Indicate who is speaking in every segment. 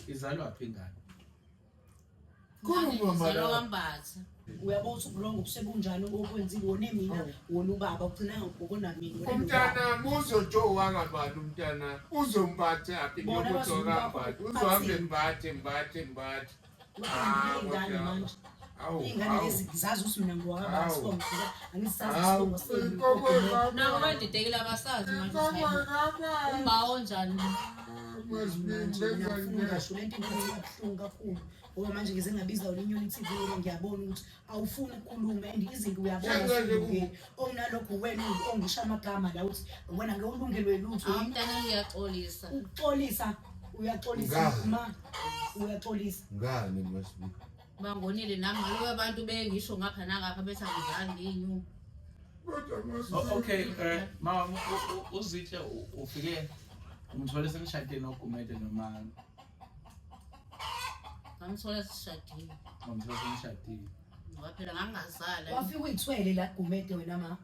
Speaker 1: Izalwa phi ingane?
Speaker 2: Khuluma
Speaker 3: Izalwa
Speaker 2: mala.
Speaker 3: kwaMbatha.
Speaker 4: Uyabona ukuthi ubulongo busebunjani okwenzile wone mina wona ubaba ugcina ngokona mina wone nobaba.
Speaker 2: Umntana uzojowa kabani umntana uzombatha phi
Speaker 4: Bona
Speaker 2: njengoba
Speaker 4: abazukulu bakho
Speaker 2: uzokambatha uzohambe
Speaker 4: bathini?
Speaker 2: mbathe mbathe mbathe. Ah,
Speaker 4: Iy'ngane
Speaker 2: kodwa
Speaker 4: manje
Speaker 2: awu
Speaker 4: iy'ngane
Speaker 2: awu
Speaker 4: lezi ngizazi ukuthi mina ngiwakabani
Speaker 2: Awu.
Speaker 4: isibongo angisazi
Speaker 2: awu
Speaker 4: isibongo senu.
Speaker 2: inkomo
Speaker 3: Nabo
Speaker 2: kababa
Speaker 3: badidekile abasazi manje
Speaker 2: inkomo
Speaker 3: ukuthi hayibo
Speaker 2: kababa
Speaker 3: umba onjani lo.
Speaker 2: masibili
Speaker 4: Manje mina
Speaker 2: benza
Speaker 4: ngifuna
Speaker 2: njani
Speaker 4: ungasho lento ingiphathe kabuhlungu kakhulu ngoba manje ngize ngabiza yona inyoni TV ngoba ngiyabona ukuthi awufuni ukukhuluma and izinto uyabona
Speaker 2: Sengaze
Speaker 4: usungeni okunalokho wena ongisho amagama la uthi wena ngeke ulungelwe lutho.
Speaker 3: Hawu mntana ngiyaxolisa.
Speaker 4: Ukuxolisa uyaxolisa
Speaker 2: Ngani?
Speaker 4: ma uyaxolisa.
Speaker 2: Ngani masibili?
Speaker 3: Bangonile nami ngaloku abantu bengisho ngapha nangapha bethi angizali ngeyinyuku.
Speaker 2: Kodwa
Speaker 1: Oh,
Speaker 2: masibili
Speaker 1: okay, mama uZinhle ufike umthole senishade noGumede noma
Speaker 3: Ngamthola sishadile.
Speaker 1: umthole senishadile.
Speaker 3: Ngoba phela ngangingazala.
Speaker 4: Wafika uyithwele la Gumede wena ma.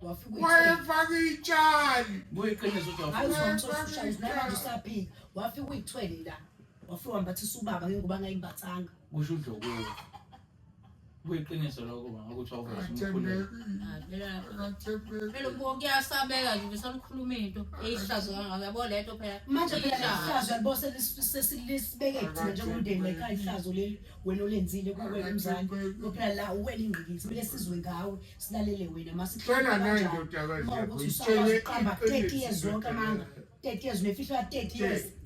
Speaker 4: Wafika uyithwele.
Speaker 2: wayefaka itshali.
Speaker 1: Kuyiqiniso ukuthi
Speaker 4: Hayi
Speaker 1: wafika
Speaker 4: uzomthola usushayisa namanje usaphika. Wafika uyithwele la. Wafika wambathisa ubaba ke ngoba angayimbathanga.
Speaker 1: kusho uDlokuwe. Kuyiqiniso lokho mama ukuthi wawuvele usumkhulelwe.
Speaker 2: Akathembekile.
Speaker 3: Hayi, phela
Speaker 2: Akathembekile.
Speaker 3: phela kuyasabeka nje besalukhuluma into eyihlazo kangaka yabo lento phela.
Speaker 4: Manje phela
Speaker 3: iyihlazo.
Speaker 4: ihlazo yalibo sesilisibeke thina njengomndeni la ekhaya ihlazo leli wena olenzile kuwena umzali. Ngoba phela la uwena ingqikithi kumele sizwe ngawe silalele wena masihlole
Speaker 2: Tshela nayo
Speaker 4: kanjani.
Speaker 2: indodakazi
Speaker 4: Uma
Speaker 2: yakho
Speaker 4: ukuthi
Speaker 2: itshele
Speaker 4: usakwazi ukuqamba 30
Speaker 2: iqiniso
Speaker 4: years wonke amanga.
Speaker 2: indodakazi.
Speaker 4: 30 years unemfihlo ya 30 years.
Speaker 2: Tshela.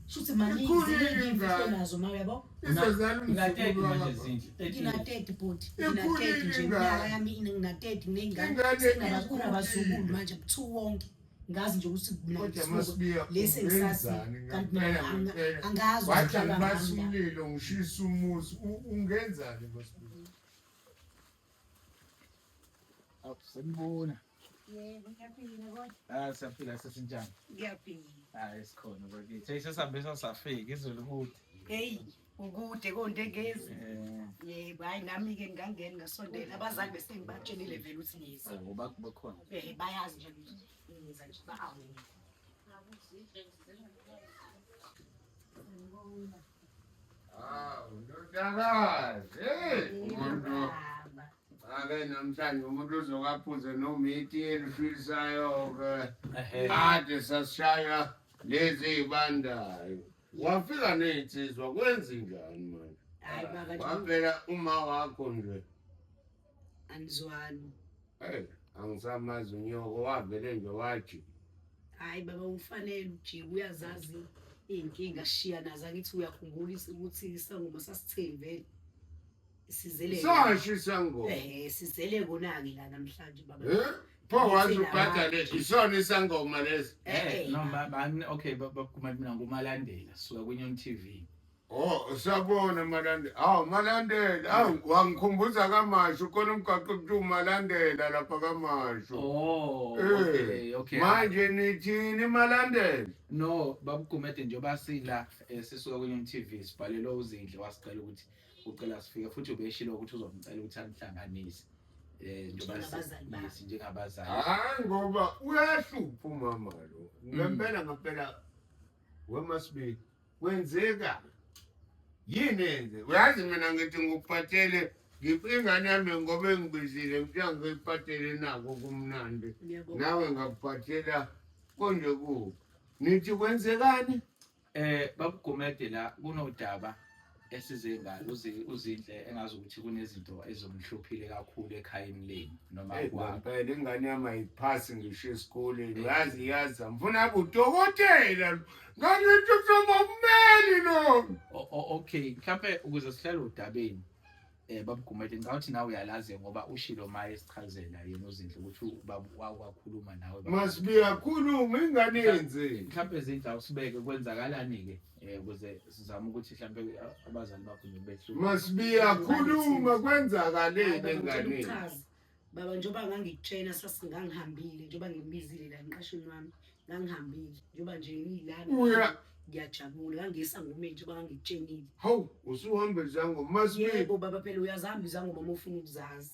Speaker 4: Shuthi maningi
Speaker 2: Ikhulile
Speaker 4: ziningi iy'mfihlo
Speaker 2: ingane.
Speaker 4: nazo ma uyabo.
Speaker 2: Izozala
Speaker 1: Una 30
Speaker 2: umzukulu
Speaker 1: manje
Speaker 2: wakababa.
Speaker 1: Zinhle. 30
Speaker 4: Ngina
Speaker 1: years.
Speaker 4: 30 bhuti. Ngina
Speaker 2: Ikhulile
Speaker 4: 30 nje
Speaker 2: ingane.
Speaker 4: iminyaka yami ngina 30 nginey'ngane.
Speaker 2: Ingane
Speaker 4: Kunabazukulu
Speaker 2: ikhulile.
Speaker 4: manje two wonke. Ngazi nje ukuthi mina
Speaker 2: Kodwa
Speaker 4: ngisibongo
Speaker 2: Masibiya
Speaker 4: lesi engisazi
Speaker 2: ungenzani
Speaker 4: kanti mina
Speaker 2: ngempela ngempela?
Speaker 4: angazi
Speaker 2: Wathi
Speaker 4: ukuthi ngihamba
Speaker 2: angibasa
Speaker 4: ngami la.
Speaker 2: umlilo ngishisa umuzi. Ungenzani Masibiya?
Speaker 1: Awu, Sanibona.
Speaker 5: Yebo, ngiyaphila kodwa.
Speaker 1: Ah, siyaphila sesinjani?
Speaker 5: Ngiyaphila.
Speaker 1: Hayi sikhona bakithi. Hey sesihambe sasafika izulu kude.
Speaker 5: Hey, ukude kondengezi.
Speaker 1: Eh,
Speaker 5: Yebo, hayi nami-ke ngangena ngasondela. Abazali bese ngibatshelile vele ukuthi ngiza.
Speaker 1: oh, bakhona.
Speaker 5: Eh, bayazi nje ukuthi ngiza nje ba-awu.
Speaker 2: Hawu ndodakazi. Hey, umuntu
Speaker 5: Baba.
Speaker 2: ake namhlanje umuntu uzokaphuze noma itiye elishilisayo-ke.
Speaker 1: Ehhe.
Speaker 2: Kade sasishaya lezi ey'bandayo. Wafika ney'nsizwa kwenze njani manje?
Speaker 5: Hayi baba nje
Speaker 2: Wavela uma wakho nje.
Speaker 5: anizwani.
Speaker 2: Hey, angisamazi unyoko wavele nje wathi
Speaker 5: Hayi baba ufanele ujike uyazazi iy'nkinga sishiya nazo angithi uyakhumbula ukuthi isangoma sasitheni vele. Sizele.
Speaker 2: sasho isangoma.
Speaker 5: Eh, sizele kona-ke la namhlanje baba.
Speaker 2: Eh? Pho wazi ubhadale isona isangoma lesi.
Speaker 1: Eh, no okay, baphuma mina nguMalandela suka kwiNyoni TV.
Speaker 2: Oh, usabona Malandela. Awu Malandela, awu wangikhumbuza kaMashu khona umgwaqo kuthiwa uMalandela lapha kaMashu.
Speaker 1: Oh,
Speaker 2: Eh,
Speaker 1: okay, okay.
Speaker 2: Manje nithini Malandela?
Speaker 1: No, babuGumede njengoba sila sisuka kwiNyoni TV sibhalelwe uZinhle wasicela ukuthi ucela sifike futhi ubeshilo ukuthi uzomcela ukuthi anihlanganise. Eh njengoba
Speaker 5: Njengabazali bakhe.
Speaker 1: yes, njengabazali.
Speaker 2: Hayi ngoba uyahlupha umama lo. Ngempela ngempela wemasibili kwenzeka yini enze uyazi mina ngithi ngikuphathele ingane yami ngoba engibizile ngithiwa ngiyiphathele nako kumnandi
Speaker 5: Ngiyabonga.
Speaker 2: nawe ngakuphathela konje kubi nithi kwenzekani
Speaker 1: BabuGumede la kunodaba esize ngalo uZinhle engazi ukuthi kunezinto ezomhluphile kakhulu ekhayeni lenu noma
Speaker 2: Eyi,
Speaker 1: kwakho.
Speaker 2: ngempela ingane yami ayiphasi ngisho esikoleni uyazi yazi ngifuna abe udokotela lo ngangithi uzoba ummeli lo
Speaker 1: Okay, mhlampe ukuze sihlale udabeni babuGumede ngicabanga ukuthi nawe uyalazi ngoba ushilo maye esichazela yena uZinhle ukuthi ubaba wakhuluma nawe baba.
Speaker 2: Masibiya khuluma ingane yenzeni
Speaker 1: Mhlampe Zinhle awusibeke kwenzakalani ke ukuze sizame ukuthi mhlampe abazali bakho nje behluke.
Speaker 2: Masibiya khuluma kwenzakaleni
Speaker 5: Hayi, baba, ngicela
Speaker 2: enganeni
Speaker 5: ukuchaza. Baba njengoba ngangikutshena sasingangihambile njengoba ngikubizile la emqashweni wami ngangihambile njengoba nje ngilana ngiyajabula ngangisangomeni njengoba ngangikutshenile.
Speaker 2: Hawu usuhambe izangoma Masibiya.
Speaker 5: Yebo baba phela uyazihamba izangoma uma ufuna ukuzazi.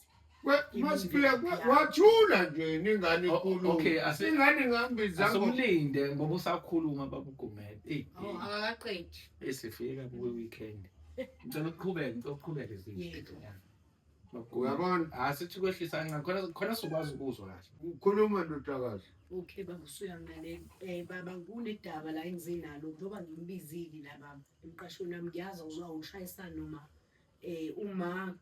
Speaker 2: Masiphila wathula nje ingane ikhuluma.
Speaker 1: Okay,
Speaker 2: ingane ngambiza
Speaker 1: asumlinde ngoba usakhuluma baba uGumede. Ey,
Speaker 3: Oh, akakaqedi.
Speaker 1: esifika kuwe weekend. Ngicela uqhubeke, ngicela uqhubeke Zinhle.
Speaker 2: Uyabona?
Speaker 1: Asithi kwehlisa kancane khona khona sizokwazi ukuzwa kahle.
Speaker 2: Ukhuluma ndodakazi.
Speaker 5: Okay baba, usuyangilalela. Baba, kunedaba la engizinalo njengoba ngimbizile la baba emqashweni wami, ngiyazi awushayisana noma uma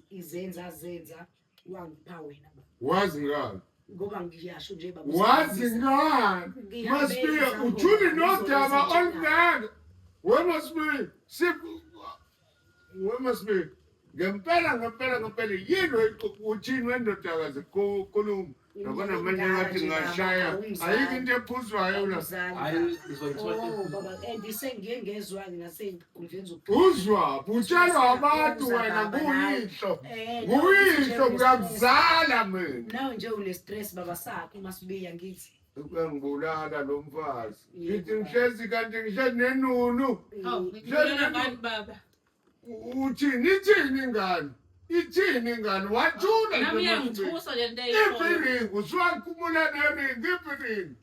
Speaker 5: izenza zenza wangipha wena baba.
Speaker 2: Wazi ngani?
Speaker 5: Ngoba ngiyasho nje baba.
Speaker 2: Wazi ngani? Masibiya uthuli nodaba olungaka. Wena Sibiya, wena Sibiya. Ngempela ngempela ngempela yini uthini wendodakazi khuluma. Yabona manje ngathi ngashaya ayikho into ephuzwayo la.
Speaker 1: Hayi uzoyithola.
Speaker 5: Oh baba, and sengiye ngezwa-ke ngasey'nkundleni zokuxhumana.
Speaker 2: Uzwa, utshelwa abantu wena kuyihlo. Kuyihlo ngiyakuzala mina.
Speaker 5: Nawe nje une-stress baba sakho uMasibiya ngithi.
Speaker 2: Uyangibulala lo mfazi. Ngithi ngihlezi kanti ngihlezi nenunu.
Speaker 3: Hawu, ngikubulala ngani baba?
Speaker 2: Uthini ithini ingane? Ithini ingane? Wathula nje.
Speaker 3: Nami iyangithusa le nto eyishoyo.
Speaker 2: Iphi usuwakhumula neringi, iphi ringi?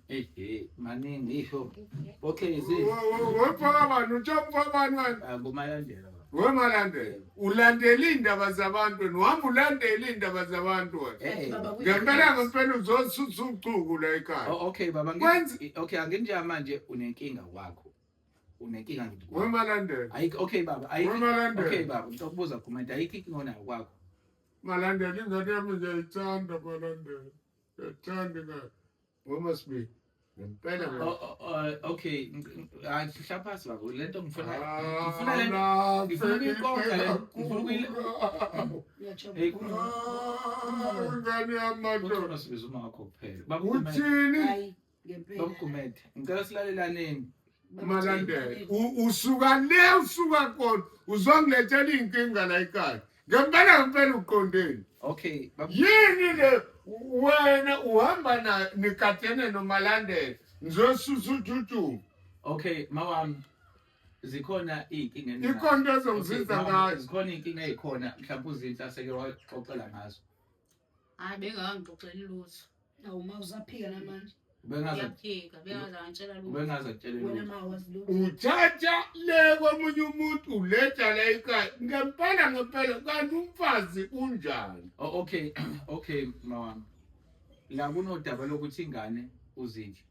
Speaker 1: Hey, maningi isho. Okay, Zinhle.
Speaker 2: Wepha abantu, utshapha abantu wena.
Speaker 1: Akumalandela baba.
Speaker 2: Wemalandela. Ulandela iy'ndaba zabantu wena, uhamba ulandela iy'ndaba zabantu wena.
Speaker 1: Eh.
Speaker 5: Baba,
Speaker 2: Ngempela ngempela uzosusa uchuku la ekhaya.
Speaker 1: Oh, okay baba, okay, anginje manje unenkinga kwakho. Unenkinga ngithi.
Speaker 2: Wemalandela.
Speaker 1: Ayikho, okay baba, ayikho.
Speaker 2: Wemalandela.
Speaker 1: Okay baba, ngicela ukubuza comment, ayikho inkinga onayo kwakho.
Speaker 2: Malandela ingane yami ngiyayithanda Malandela. Ngiyayithanda ingane. Wemasibi. Ngempela
Speaker 1: Okay, hayi hlala phansi baba. Lento ngifuna ngifuna le ngifuna ukuyiqonda le ngifuna ukuyile. Hey,
Speaker 2: ingane yami madoda.
Speaker 1: Uthona sibiza uma wakho kuphela. Baba Gumede,
Speaker 2: Uthini?
Speaker 5: Hayi ngempela.
Speaker 1: Baba Gumede, ngicela silalelaneni.
Speaker 2: Malandela. Usuka le usuka khona uzongilethela iy'nkinga la ekhaya. Ngempela ngempela uqondeni.
Speaker 1: Okay, baba
Speaker 2: Yini le wena uhamba na nikatene noMalandela ngizosusa ujujubu.
Speaker 1: Okay, mawami zikhona iy'nkinga eninazo.
Speaker 2: Ikhona into ezongisiza
Speaker 1: Okay, mawami,
Speaker 2: ngayo.
Speaker 1: Zikhona iy'nkinga ey'khona mhlawumbe uZinhle aseke waxoxela ngazo.
Speaker 3: Hayi bengakangixoxeli lutho.
Speaker 5: Awu ma usaphika namanje.
Speaker 1: Ubengaza
Speaker 3: Ngiyaphika, bengazangitshela lutho.
Speaker 1: ubengaza kutshela
Speaker 5: Wena
Speaker 1: lutho.
Speaker 5: ma wazi lutho.
Speaker 2: Uthatha le komunye umuntu uletha la ekhaya. Ngempela ngempela kanti umfazi unjani?
Speaker 1: Oh, okay, okay mawami. La kunodaba lokuthi ingane uZinhle.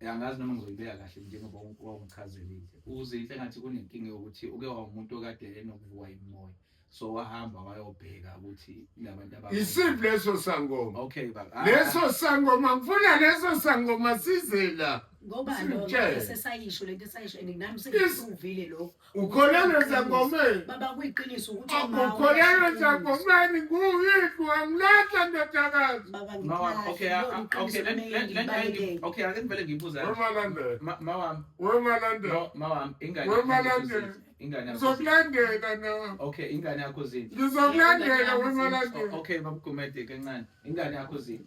Speaker 1: Angazi noma ngizoyibeka kahle njengoba wawungichazelile. uZinhle ngathi kunenkinga yokuthi uke wawumuntu okade enokuvuka imimoya. So wahamba wayobheka ukuthi labantu aba
Speaker 2: Isiphi leso sangoma?
Speaker 1: Okay baba.
Speaker 2: Leso sangoma ngifuna leso sangoma size la.
Speaker 5: Ngoba lo
Speaker 2: Simtshele.
Speaker 5: esesayisho lento esayisho and nami sengikuvile lokho.
Speaker 2: Ukholelwa esangomeni?
Speaker 5: Baba kuyiqiniso ukuthi uma
Speaker 2: Ukholelwa esangomeni nguyihlo angilahla ndodakazi.
Speaker 5: Baba
Speaker 1: Mawami, okay, okay,
Speaker 5: ngikulahla.
Speaker 1: okay, ake ngivele ngibuza.
Speaker 2: Wemalandela.
Speaker 1: Mawami,
Speaker 2: Wemalandela.
Speaker 1: mawami, ingane
Speaker 2: Wemalandela.
Speaker 1: ingane yakho.
Speaker 2: Ngizokulandela na.
Speaker 1: Okay, ingane yakho Zinhle.
Speaker 2: Ngizokulandela wemalandela.
Speaker 1: Okay, baba Gumede kancane. Ingane yakho Zinhle.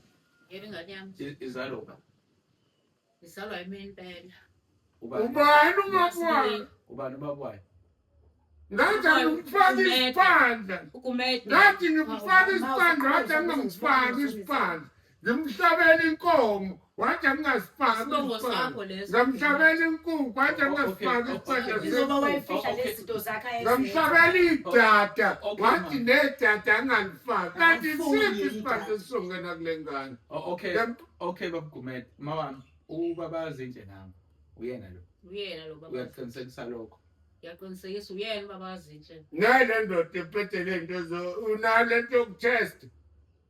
Speaker 3: Yebo ingane yami.
Speaker 1: Izalwa ba?
Speaker 3: Izalwa yimi impela.
Speaker 1: Ubani?
Speaker 2: Ubani umabwana?
Speaker 1: Ubani ubaba wayo?
Speaker 2: Ngathi angimfaki isiphandla.
Speaker 3: Ugumede.
Speaker 2: Ngathi ngimfaka isiphandla wathi angingifaki isiphandla. Ngimhlabela inkomo wathi angingasifaki
Speaker 3: Isibongo
Speaker 2: isiphandla.
Speaker 3: sakho leso.
Speaker 2: Ngamhlabela inkukhu wathi angingasifaki isiphandla
Speaker 5: Ngizoba
Speaker 2: senkukhu.
Speaker 5: wayefihla
Speaker 1: Okay.
Speaker 5: lezi zinto zakhe ayezenza.
Speaker 2: Ngamhlabela idada
Speaker 1: Okay,
Speaker 2: wathi
Speaker 1: ma.
Speaker 2: nedada angalifaki. Kanti
Speaker 5: Akafuni
Speaker 2: isiphi
Speaker 5: yena
Speaker 2: isiphandla
Speaker 5: idada.
Speaker 2: esizongena kule ngane?
Speaker 1: Oh, okay. Okay baba Gumede, mawami, ubaba Zinhle nami. Uyena lo.
Speaker 3: Uyena lo baba.
Speaker 1: Uyaqinisekisa lokho.
Speaker 3: Ngiyaqinisekisa uyena ubaba kaZinhle.
Speaker 2: Nayi le ndoda ephethe le nto unayo le nto yokuthesta.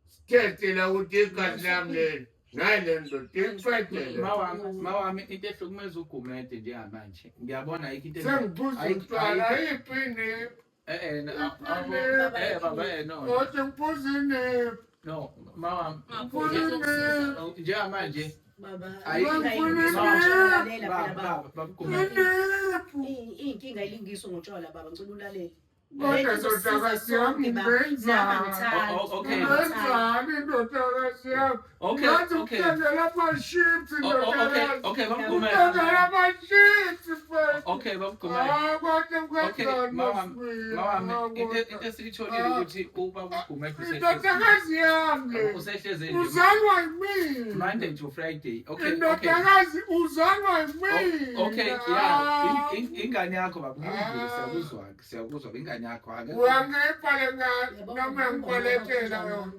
Speaker 2: Sitheste la ukuthi igazi lami leli. Nayi le ndoda iphethe le.
Speaker 1: Mawami, mawami into ehlukumeza uGumede njengamanje. Ngiyabona ayikho into
Speaker 2: Sengiphuza utshwala ayiphi iniphu.
Speaker 1: Baba no.
Speaker 2: Othi ngiphuza iniphu.
Speaker 1: No, mawami.
Speaker 3: Ungaphuzi ezokusiza lo.
Speaker 1: Njengamanje
Speaker 5: Baba,
Speaker 1: Ayikho.
Speaker 5: inkinga ilingiswa ngotshwala, lalela phela
Speaker 1: baba
Speaker 5: baba.
Speaker 1: baba Gumede.
Speaker 2: Iniphu.
Speaker 5: Iy'nkinga ilingiswa ngotshwala baba, ngicela ulalele.
Speaker 2: Kodwa
Speaker 5: Lento izosisiza
Speaker 2: ndodakazi yami
Speaker 5: sonke, baba. Nami
Speaker 2: ungenzani?
Speaker 5: angithandi.
Speaker 1: Oh, okay.
Speaker 2: Ungenzani ndodakazi yami?
Speaker 1: Okay,
Speaker 2: Ngathi
Speaker 1: okay.
Speaker 2: ukuthengela ama-chips
Speaker 1: Oh, oh, okay,
Speaker 2: ndodakazi.
Speaker 1: okay, babugumela.
Speaker 2: Ukuthengela ama-chips mfethu.
Speaker 1: Okay, babugumela.
Speaker 2: Ah, kodwa
Speaker 1: Okay,
Speaker 2: ungenzani
Speaker 1: mama,
Speaker 2: Masibiya?
Speaker 1: mama,
Speaker 2: Ah,
Speaker 1: into
Speaker 2: kodwa.
Speaker 1: into esiyitholile ukuthi ubaba uGumede usehlezi
Speaker 2: Indodakazi yami le.
Speaker 1: usehlezi nje
Speaker 2: Uzalwa yimina.
Speaker 1: Monday to Friday. Okay, okay.
Speaker 2: Indodakazi uzalwa yimina.
Speaker 1: Oh, Okay, yeah. Ingane yakho baba ungidlule siyakuzwa, siyakuzwa ingane yakho. Akekho.
Speaker 2: Uyangipha le ngane
Speaker 4: Yabo,
Speaker 2: noma ngikweletela yona.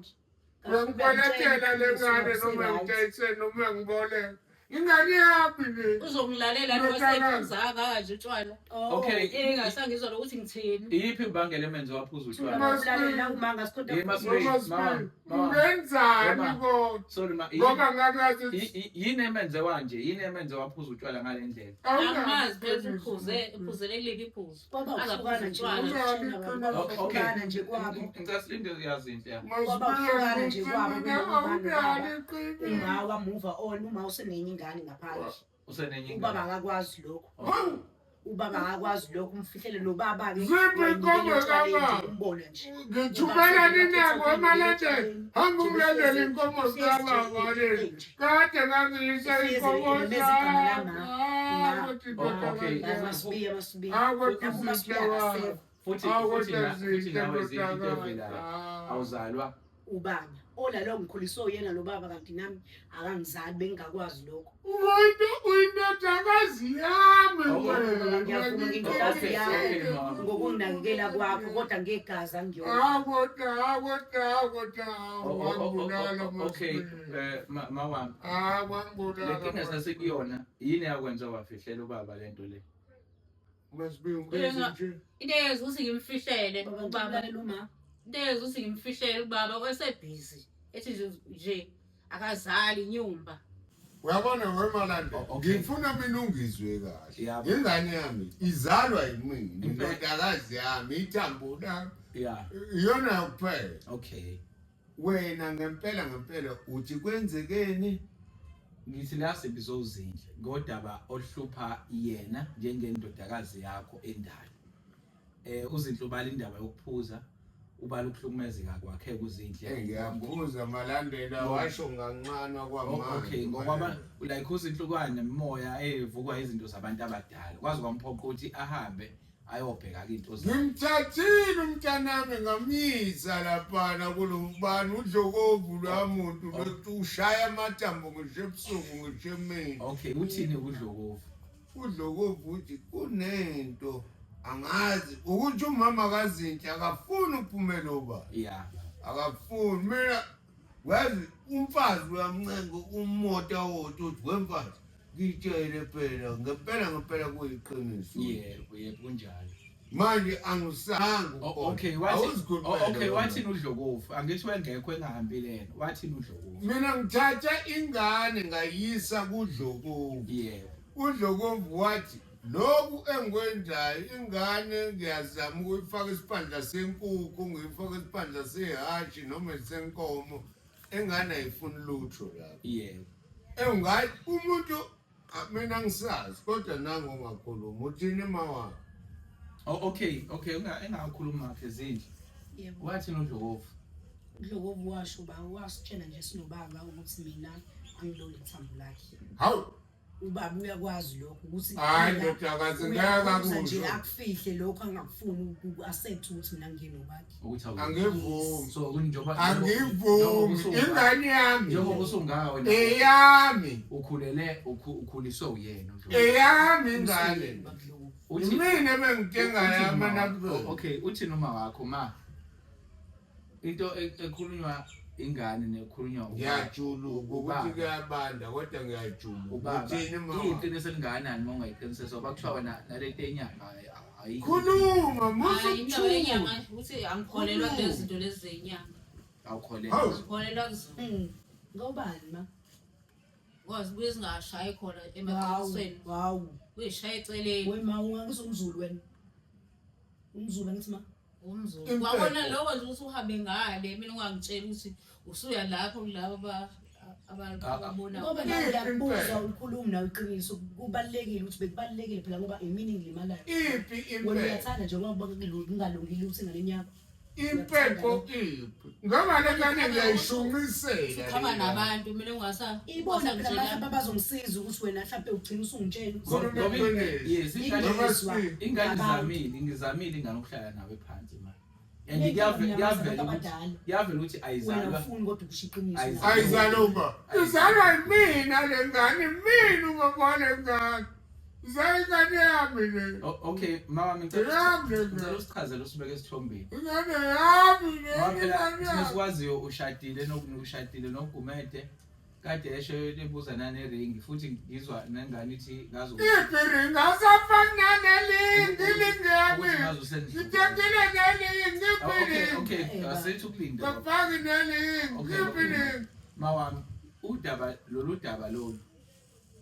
Speaker 2: Uyangikweletela le ngane noma ngitshayise noma ngiboleka. Ingane yami le.
Speaker 3: Uzongilalela lo sephuza kangaka nje utshwala.
Speaker 4: Oh.
Speaker 1: Okay.
Speaker 3: Engasangizwa nokuthi ngithini.
Speaker 1: Iyiphi imbangela emenze waphuza utshwala?
Speaker 5: Ulalela umanga sikhona
Speaker 1: Yema Sibiya,
Speaker 2: Noma
Speaker 1: mama,
Speaker 2: Sibiya,
Speaker 1: mama.
Speaker 2: Ungenzani
Speaker 1: Mama.
Speaker 2: kodwa?
Speaker 1: Sorry ma.
Speaker 2: Ngoba ngakazi
Speaker 1: Yini emenze wanje? Yini emenze waphuza utshwala ngale ndlela?
Speaker 3: Angimazi phela uphuze uphuzele kuliphi iphuzu.
Speaker 4: Kwaba ukuhlukana nje
Speaker 1: Okay.
Speaker 4: ukuhlukana nje kwabo.
Speaker 1: Ngicela silinde uyazi inhle yakho.
Speaker 4: Kwaba ukuhlukana nje kwabo
Speaker 2: Awunalo iqiniso.
Speaker 4: Uma wa-move on, uma usenenye ingane ngaphandle.
Speaker 1: Usenenye
Speaker 4: Ubaba
Speaker 1: ingane.
Speaker 4: akakwazi lokho.
Speaker 2: Hawu,
Speaker 4: Ubaba akakwazi lokho, umfihlele nobaba-ke.
Speaker 2: Ziphi inkomo kababa?
Speaker 4: Umbona nje.
Speaker 2: Ngithumela ninako emalandela. Hamba ungilandele inkomo zikababa lezi. Kade ngangiyisa inkomo zami. Ah, kodwa
Speaker 1: Oh, okay.
Speaker 2: indodakazi.
Speaker 4: Masibiya, masibiya.
Speaker 2: Ah, kodwa
Speaker 4: Lapho uMasibiya
Speaker 2: uzinhle wami.
Speaker 4: akasekho.
Speaker 1: Futhi
Speaker 2: Ah,
Speaker 1: futhi
Speaker 2: kodwa
Speaker 1: na futhi
Speaker 2: zinhle
Speaker 1: nawe zinto
Speaker 2: ndodakazi.
Speaker 1: evelayo.
Speaker 2: Ah.
Speaker 1: Awuzalwa.
Speaker 4: Ubaba olalo ngikhuliswe uyena lo baba kanti nami akangizali bengingakwazi lokho.
Speaker 2: Umuntu uyindodakazi yami
Speaker 1: Oh,
Speaker 2: wena.
Speaker 4: Ngiyavuma ngindodakazi
Speaker 1: Okay,
Speaker 4: yakho
Speaker 1: okay, mama.
Speaker 4: ngokunginakekela kwakho kodwa ngegazi angiyona.
Speaker 2: Ah, kodwa, ah, kodwa, ah, kodwa,
Speaker 1: Oh, oh, oh,
Speaker 2: wangibulala
Speaker 1: oh, okay,
Speaker 2: Masibiya.
Speaker 1: mawami.
Speaker 2: Ah,
Speaker 1: Le
Speaker 2: wangibulala.
Speaker 1: nkinga sasikuyona yini yakwenza wafihlela ubaba lento le?
Speaker 2: Masibiya ungenze nje.
Speaker 3: Into eyenza ukuthi ngimfihlele
Speaker 4: Baba
Speaker 3: ubaba.
Speaker 4: ngicela uma
Speaker 3: Into eyenza ukuthi ngimfihlele ubaba kwesebhizi. Ethi nje nje akazali inyumba.
Speaker 2: Uyabona wemalanda
Speaker 1: Oh, okay.
Speaker 2: ngifuna mina ungizwe kahle
Speaker 1: Yabo.
Speaker 2: ingane yami izalwa yimina
Speaker 1: Impela.
Speaker 2: indodakazi yami ithambo lami
Speaker 1: Yeah.
Speaker 2: iyona kuphela
Speaker 1: Okay.
Speaker 2: wena ngempela ngempela uthi kwenzekeni
Speaker 1: Ngithi la sibizozindle ngodaba oluhlupha yena njengendodakazi yakho endala. Uzinhle ubala indaba yokuphuza, ubala ukuhlukumezeka kwakhe kuzinhle.
Speaker 2: Ngiyaphuza malandela washo ngancanwa
Speaker 1: Oh, okay
Speaker 2: kwamanje
Speaker 1: ngokwaba like uzinhlukwane nemimoya evukwa izinto zabantu abadala kwazi kwamphoqa ukuthi ahambe ayobheka ke into zakhe.
Speaker 2: Ngimthathile umntanami ngamyisa laphana kulobani udlokovu lwamuntu lokuthi ushaya amathambo ngisho ebusuku ngisho emini.
Speaker 1: Okay, uthini kudlokovu?
Speaker 2: Udlokovu uthi kunento angazi ukuthi umama kaZinhle akafuni ukuphumela obala.
Speaker 1: Yeah.
Speaker 2: Akafuni mina wazi umfazi uyamncenga umota wodwa uthi wemfazi ngitshele phela ngempela ngempela kuyiqiniso.
Speaker 1: Yebo, yebo kunjalo.
Speaker 2: Manje angisanga
Speaker 1: Oh, okay, wathi oh, okay, wathini udlokovu? Angithi wengekho engahambile yena. Wathini udlokovu?
Speaker 2: Mina ngithatha ingane ngayisa kuDlokovu.
Speaker 1: Yebo.
Speaker 2: uDlokovu wathi lokhu engikwenzayo ingane ngiyazama ukuyifaka isiphandla senkukhu ngiyifaka isiphandla sehhashi noma senkomo ingane ayifuni lutho lapho.
Speaker 1: Yebo.
Speaker 2: Engathi umuntu ah, mina ngisazi kodwa nangu ungakhuluma uthini mawami?
Speaker 1: Oh, okay, okay, engakhuluma ke zinhle.
Speaker 4: Yebo.
Speaker 1: Wathini udlokovu?
Speaker 4: Udlokovu washo ba wasitshela nje sinobaba ukuthi mina angiloli ithambo lakhe.
Speaker 2: Hawu
Speaker 4: Ubaba uyakwazi lokho ukuthi
Speaker 2: hayi ndodakazi ngeke
Speaker 4: uyaphuza nje
Speaker 2: akusho.
Speaker 4: akufihle lokho angakufuni uku-accept ukuthi mina nginobakhe.
Speaker 1: Ukuthi awu.
Speaker 2: Angivumi.
Speaker 1: So kunjoba
Speaker 2: Angivumi ingane yami
Speaker 1: njengoba usungaka wena
Speaker 2: eyami
Speaker 1: ukhulele ukhuliswe uyena udlokovu.
Speaker 2: eyami ingane.
Speaker 4: Babudlokovu.
Speaker 1: Uthi
Speaker 2: Mina bengidinga
Speaker 1: uthini
Speaker 2: yami
Speaker 1: uma wakho?
Speaker 2: nabuzona.
Speaker 1: Okay, uthini uma wakho ma? Into ekhulunywa ingane nekhulunywa ubaba.
Speaker 2: Ngiyajuluka
Speaker 1: Ubaba.
Speaker 2: ukuthi kuyabanda kodwa ngiyajuluka.
Speaker 1: Ubaba.
Speaker 2: Uthini mama?
Speaker 1: Iqiniso elingakanani uma ungayiqinisisa ngoba kuthiwa wena nalento enyanga ayi
Speaker 2: Khuluma musu
Speaker 3: Hayi indaba yenyanga ukuthi angikholelwa kulezi zinto lezi zenyanga.
Speaker 1: awukholelwa.
Speaker 2: Hawu.
Speaker 3: Angikholelwa kuzona.
Speaker 4: Ngobani ma?
Speaker 3: Ngoba zibuye zingashayi khona
Speaker 4: Hawu,
Speaker 3: emaqinisweni.
Speaker 4: hawu.
Speaker 3: Kuyishaya eceleni.
Speaker 4: Wena ungangizumzulu wena. Umzulu angithi ma.
Speaker 3: Umzulu.
Speaker 2: Impepho.
Speaker 3: Wabona lokho nje ukuthi uhambe ngale mina ungangitsheli ukuthi usuya lapho kulabo Ababona.
Speaker 4: Ngoba nawe ngiyakubuza ukhuluma nawe iqiniso, kubalulekile ukuthi bekubalulekile phela ngoba imini ngilimalayo.
Speaker 2: Iphi
Speaker 4: Wena
Speaker 2: impepho?
Speaker 4: uyathanda nje ngoba kungalungile ukuthi ingane yakho.
Speaker 2: Impepho iphi? Ngoba le ngane ngiyayishunqisela.
Speaker 3: Sikhama nabantu mina ungasa
Speaker 4: Ibona phela mhlawumbe abazongisiza ukuthi wena mhlawumbe ugcina usungitshela ukuthi
Speaker 1: Ngoba yes, ingane
Speaker 4: Ingizwa
Speaker 1: ingane
Speaker 4: ngabantu.
Speaker 1: izamile, ngizamile ingane ukuhlala nawe phansi manje. And
Speaker 4: Lento
Speaker 1: kuyavela
Speaker 4: abantu
Speaker 1: ukuthi
Speaker 4: abadala.
Speaker 1: kuyavela ukuthi
Speaker 4: Wena
Speaker 1: ayizalwa.
Speaker 4: ufuni kodwa ukusho iqiniso.
Speaker 1: Ayizalwa.
Speaker 2: Ayizalwa uba. Izalwa yimina le ngane, mina ubaba wale ngane. Izalwa ingane yami le.
Speaker 1: Okay, mama ngicela
Speaker 2: Yami le
Speaker 1: ngicela
Speaker 2: ngane.
Speaker 1: usichazele usibeke esithombeni.
Speaker 2: Ingane yami le.
Speaker 1: Ngoba phela
Speaker 2: Ingane
Speaker 1: thina
Speaker 2: yami.
Speaker 1: sikwaziyo ushadile nokushadile noGumede kade esho ebuza naneringi futhi ngizwa nengane ithi ngazi ukuthi
Speaker 2: Iphi ringi? Awusafani nanelingi, ilingi yami.
Speaker 1: ukuthi ngazi usendlini.
Speaker 2: Ngithengile nelingi, iphi
Speaker 1: Okay,
Speaker 2: ilingi?
Speaker 1: okay, asithi ukulinda.
Speaker 2: Ngafaki nelingi,
Speaker 1: Okay,
Speaker 2: iphi ilingi?
Speaker 1: Mawami, udaba lolu daba lolu.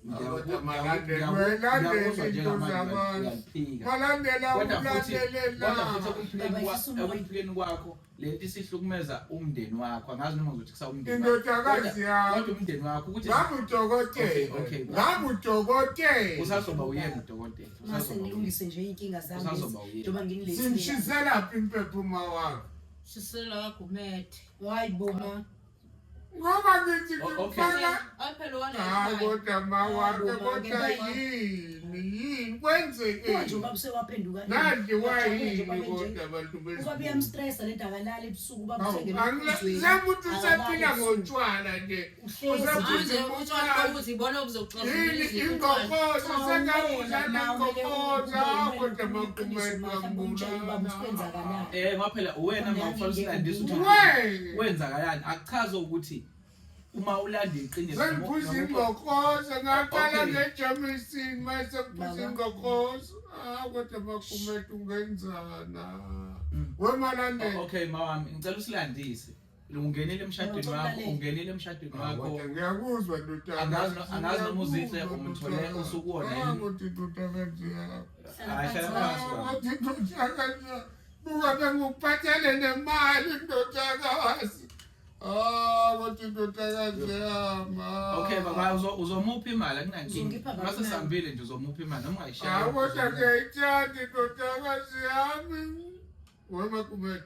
Speaker 2: Kodwa malandela, welandela
Speaker 1: Ngiyakuzwa
Speaker 2: into
Speaker 1: njengamanje
Speaker 2: zabantu.
Speaker 1: uyaphika.
Speaker 2: Malandela
Speaker 1: Kodwa futhi
Speaker 2: ulandelela.
Speaker 1: kodwa futhi ekuphileni
Speaker 4: Baba, yehlisa umoya.
Speaker 1: ekuphileni kwakho lento isihlukumeza umndeni wakho. Angazi noma ngizothi kusawumndeni wakho.
Speaker 2: Indodakazi yami.
Speaker 1: Kodwa umndeni wakho ukuthi
Speaker 2: Ngabe udokotela.
Speaker 1: Okay, okay.
Speaker 2: Ngabe udokotela.
Speaker 1: usazoba uyena udokotela.
Speaker 4: Mase
Speaker 1: Usazoba uyena.
Speaker 4: ngilungise nje iy'nkinga zami
Speaker 1: Usazoba
Speaker 4: lezi,
Speaker 1: uyena.
Speaker 4: njengoba nginilethile.
Speaker 2: Simshiselaphi impepho uma wakho?
Speaker 3: Shisela kaGumede.
Speaker 4: Hayi bo ma.
Speaker 2: Ngoba ngithi
Speaker 1: Okay.
Speaker 2: ngifaka
Speaker 3: Hayi phela wala.
Speaker 2: Hayi kodwa ma wakhe
Speaker 4: Hayi bo, ma,
Speaker 2: kodwa yini yini kwenzekeni?
Speaker 4: Manje ubaba usewaphenduka.
Speaker 2: Nadliwa
Speaker 4: Uyajabula nje
Speaker 2: yini
Speaker 4: ubaba enje.
Speaker 2: kodwa abantu
Speaker 4: Ubaba uyamstressa le nto akalali ebusuku ubaba
Speaker 2: Hawu,
Speaker 4: usengena emphuzweni.
Speaker 2: Semuthi usephila
Speaker 4: Akalali ebusuku.
Speaker 2: ngotshwala nje.
Speaker 4: Uhlezi.
Speaker 2: Usephuza
Speaker 3: Manje utshwala
Speaker 2: impukane.
Speaker 3: ukuthi ibona obuzoxoxa
Speaker 2: Yini ingqokozo sengabudlala ingqokozo kodwa makumele
Speaker 1: Ngoba phela uwena ma ufanele usilandise ukuthi
Speaker 2: Wena
Speaker 1: kwenzakalani. Akuchaze ukuthi uma ulanda iqiniso
Speaker 2: sengiphuza ingqokozo ngaqala
Speaker 1: Okay.
Speaker 2: ngejamisini mase ngiphuza
Speaker 4: Baba.
Speaker 2: ingqokozo. Ah kodwa makumele ungenzana.
Speaker 1: Mm.
Speaker 2: Wemalandela.
Speaker 1: Okay mawami, ngicela usilandise. Ungenile emshadweni wakho, ungenile emshadweni wakho.
Speaker 2: Kodwa ngiyakuzwa ndodana.
Speaker 1: Angazi noma uZinhle umthole usukuwona yini.
Speaker 2: Ah kodwa indodakazi yakho.
Speaker 1: Hayi, hlala phansi baba.
Speaker 2: Kodwa indodakazi yakho. Buka bengikuphathele nemali indodakazi. Ah kodwa indodakazi yami. ah.
Speaker 1: Okay baba uzomupha imali akunankinga.
Speaker 4: Uzongipha baba
Speaker 1: Mase
Speaker 4: imali.
Speaker 1: sihambile nje uzomupha imali noma
Speaker 2: Ah
Speaker 1: ungayishaya.
Speaker 2: kodwa ngiyayithanda indodakazi yami. Wema kumele.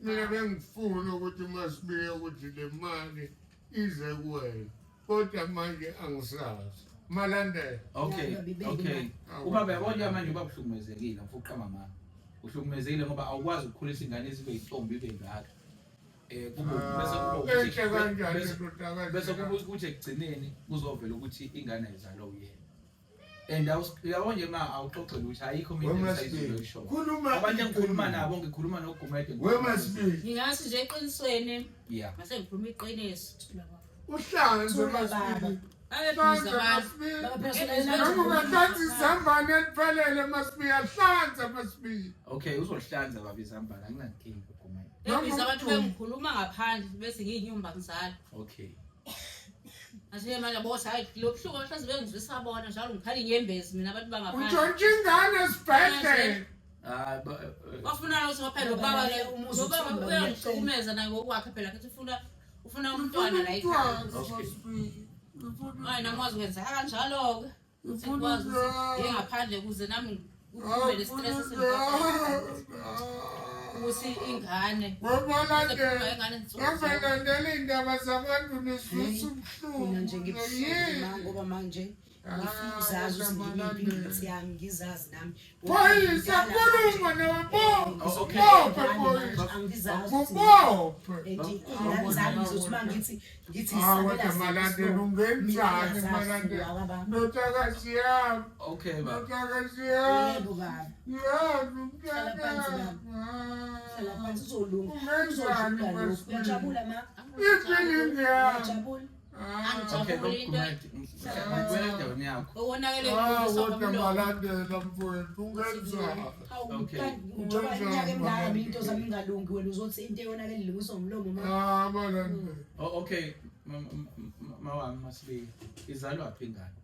Speaker 2: Mina bengifuna ukuthi masibuye ukuthi le mali ize kuwena. Kodwa manje angisazi. Malandela.
Speaker 1: Okay,
Speaker 4: Ya, baby,
Speaker 1: okay.
Speaker 2: Awu.
Speaker 1: Ubaba yabona manje ubaba uhlukumezekile, mfo uqamba mama. Uhlukumezekile ngoba awukwazi ukukhulisa ingane izibe intombi ibe ngaka. Kube bese kuba ukuthi
Speaker 2: Enhle kanjani
Speaker 1: bese-
Speaker 2: indodakazi
Speaker 1: bese kuba
Speaker 2: yami?
Speaker 1: ukuthi ekugcineni kuzovela ukuthi ingane ayizalwa uyena. And uyabona nje ma awuxoxele ukuthi ayikho mina
Speaker 2: Wema
Speaker 1: esayizolo
Speaker 2: Sibili.
Speaker 1: isho.
Speaker 2: Khuluma
Speaker 1: Abantu engikhuluma
Speaker 2: iqiniso.
Speaker 1: nabo ngikhuluma noGumede.
Speaker 2: Wema Sibili.
Speaker 3: Ngingathi nje eqinisweni
Speaker 1: Yeah.
Speaker 3: ngase ngikhuluma iqiniso.
Speaker 2: Uhlanze
Speaker 4: Thula,
Speaker 2: Masibili.
Speaker 3: Abebuza
Speaker 2: Hlanza
Speaker 3: abantu.
Speaker 2: Masibili.
Speaker 4: Baba phela
Speaker 2: Noma
Speaker 4: solalela
Speaker 2: ungahlanza izambane eliphelele Masibili, ahlanza Masibili.
Speaker 1: Okay, uzohlanza baba izambane akunankinga Gumede.
Speaker 3: Bebiza abantu bengikhuluma ngaphandle bese ngiyinyumba ngizala.
Speaker 1: Okay.
Speaker 3: Asiye manje bothi hayi lo buhlungu mhlawumbe bengizwisa bona njalo ngikhala inyembezi mina abantu bangaphandle.
Speaker 2: Untshontsha ingane esibhedlela.
Speaker 1: Ah
Speaker 3: Bafuna ukuthi phela ubaba ke ubaba uyangihlukumeza naye ngokwakhe phela kithi ufuna umntwana la ekhaya.
Speaker 1: Okay.
Speaker 3: Hayi nami wazi kwenza kanjalo ke. Sikwazi ukuthi ngiye ngaphandle ukuze nami ngiphume le stress esengiphatha. Ukuthi ingane
Speaker 2: Wemalandela.
Speaker 3: ingane nsuku zonke.
Speaker 2: Ngabelandela iy'ndaba zabantu niswisa ubuhlungu.
Speaker 4: Mina nje ngibuhlungu ma ngoba manje ngifuna uzazi ukuthi ngiyiphi ingqikithi yami ngizazi nami.
Speaker 2: Phoyisa khuluma nawe bophe.
Speaker 1: Oh, okay.
Speaker 2: Bophe phoyisa.
Speaker 4: Angizazi ukuthi
Speaker 2: Mubophe.
Speaker 4: and iy'ngane zami ngizothi uma ngithi ngithi
Speaker 2: Ah, kodwa Malandela ungenzani Malandela? Ndodakazi yami.
Speaker 1: okay baba.
Speaker 2: Ndodakazi yami.
Speaker 4: Yebo baba.
Speaker 2: Yazi
Speaker 4: Hlala phansi,
Speaker 2: mntana.
Speaker 4: Hlala phansi uzolunga.
Speaker 2: Ungenzani
Speaker 4: Uzodlula lokhu.
Speaker 2: Masibili?
Speaker 4: Uyajabula ma?
Speaker 2: Ifilingi yami.
Speaker 4: Uyajabula?
Speaker 2: Ah.
Speaker 1: Okay,
Speaker 3: Ngijabule into
Speaker 1: Gumede. Ngibuyela endaweni yakho.
Speaker 3: Okonakele
Speaker 2: Ah,
Speaker 3: kulungiswa
Speaker 2: kodwa
Speaker 3: ngomlomo.
Speaker 2: Malandela mfowethu ungenzani?
Speaker 4: Hawu
Speaker 1: Okay.
Speaker 4: kanti njengoba iminyaka emingaka mina into zami ingalungi wena uzothi into eyonakele ilungiswa ngomlomo ma.
Speaker 2: Ah, Malandela.
Speaker 1: Oh, okay, mawami Masibili. Izalwa phi ingane?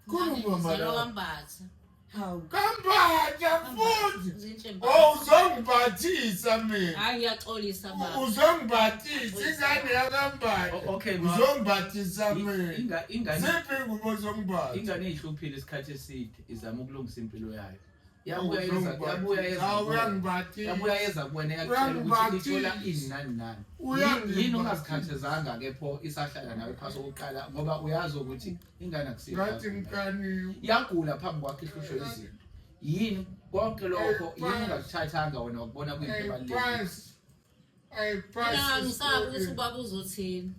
Speaker 2: Khuluma
Speaker 3: Izalwa
Speaker 2: Malandela.
Speaker 3: kaMbatha.
Speaker 4: Hawu.
Speaker 2: Kambatha futhi.
Speaker 3: Zinhle Mbatha.
Speaker 2: Oh uzongibhathisa mina.
Speaker 3: Hayi ngiyaxolisa baba.
Speaker 2: Uzongibhathisa ingane yakambatha.
Speaker 1: Okay, ma.
Speaker 2: Uzongibhathisa mina.
Speaker 1: Ingane
Speaker 2: Ziphi ingubo zongibhatha?
Speaker 1: ingane ihluphile isikhathi eside izama ukulungisa impilo yayo. Yabuya yeza yabuya yeza.
Speaker 2: Hawu uyangibhathisa.
Speaker 1: Yabuya yeza kuwena yakutshela ukuthi ithola ini nani nani.
Speaker 2: Uyangibhathisa.
Speaker 1: Yini ungazikhathazanga ke pho isahlala nawe phasi okokuqala ngoba uyazi ukuthi ingane akusiyo.
Speaker 2: Ngathi ngikaniwe.
Speaker 1: Yagula phambi kwakho ihlushwe izinto. Yini konke lokho yini ungakuthathanga wena wakubona kuyinto ebalulekile.
Speaker 2: Ayiphasi.
Speaker 3: Mina
Speaker 2: Ayiphasi.
Speaker 3: ngisaba ukuthi ubaba uzothini.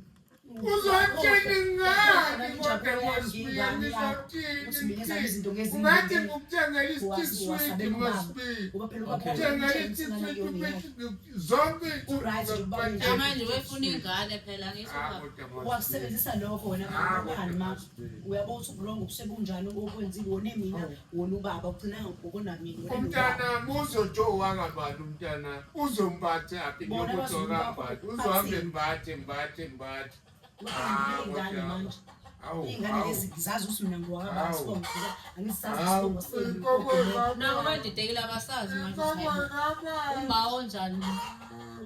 Speaker 2: Uzothini ngani kodwa
Speaker 4: Ingane
Speaker 2: Masibiya
Speaker 4: yakho. Uthi mina ezami izinto
Speaker 2: ngizothini?
Speaker 4: ngezinye
Speaker 2: Ungathi
Speaker 4: indlela.
Speaker 2: ngikuthengela i-stick sweet
Speaker 4: Wasabela ubaba.
Speaker 2: Masibiya.
Speaker 4: Ngoba phela ubaba
Speaker 1: Okay.
Speaker 2: Uthengela
Speaker 4: uyamtshela
Speaker 2: i-stick
Speaker 4: ukuthi
Speaker 2: sweet
Speaker 4: ngane yakhe.
Speaker 2: uphethe zonke
Speaker 4: U-right nje ubaba nje.
Speaker 3: Manje wefuna ingane phela ngisho baba.
Speaker 4: Wakusebenzisa lokho wena ngani ma uyabona ukuthi uburongo busebunjani okwenzile wone mina wona ubaba ugcina ngokona mina wona nobaba.
Speaker 2: Umntana uzojowa ngabani umntana uzombatha phi
Speaker 4: Bona
Speaker 2: njengoba
Speaker 4: abazukulu bakho
Speaker 2: kambatha uzohambe
Speaker 4: bathini?
Speaker 2: mbathe mbathe mbathe.
Speaker 4: Iy'ngane manje
Speaker 2: Awu
Speaker 4: iy'ngane
Speaker 2: awu.
Speaker 4: lezi ngizazi ukuthi mina ngowakababa
Speaker 2: Awu.
Speaker 4: sibongo angisazi
Speaker 2: Awu
Speaker 4: isibongo senu
Speaker 2: inkomo
Speaker 3: Nabo badidekile abasazi manje
Speaker 2: Inkomo
Speaker 3: ukuthi hayibo,
Speaker 2: kababa.
Speaker 3: umba onjani.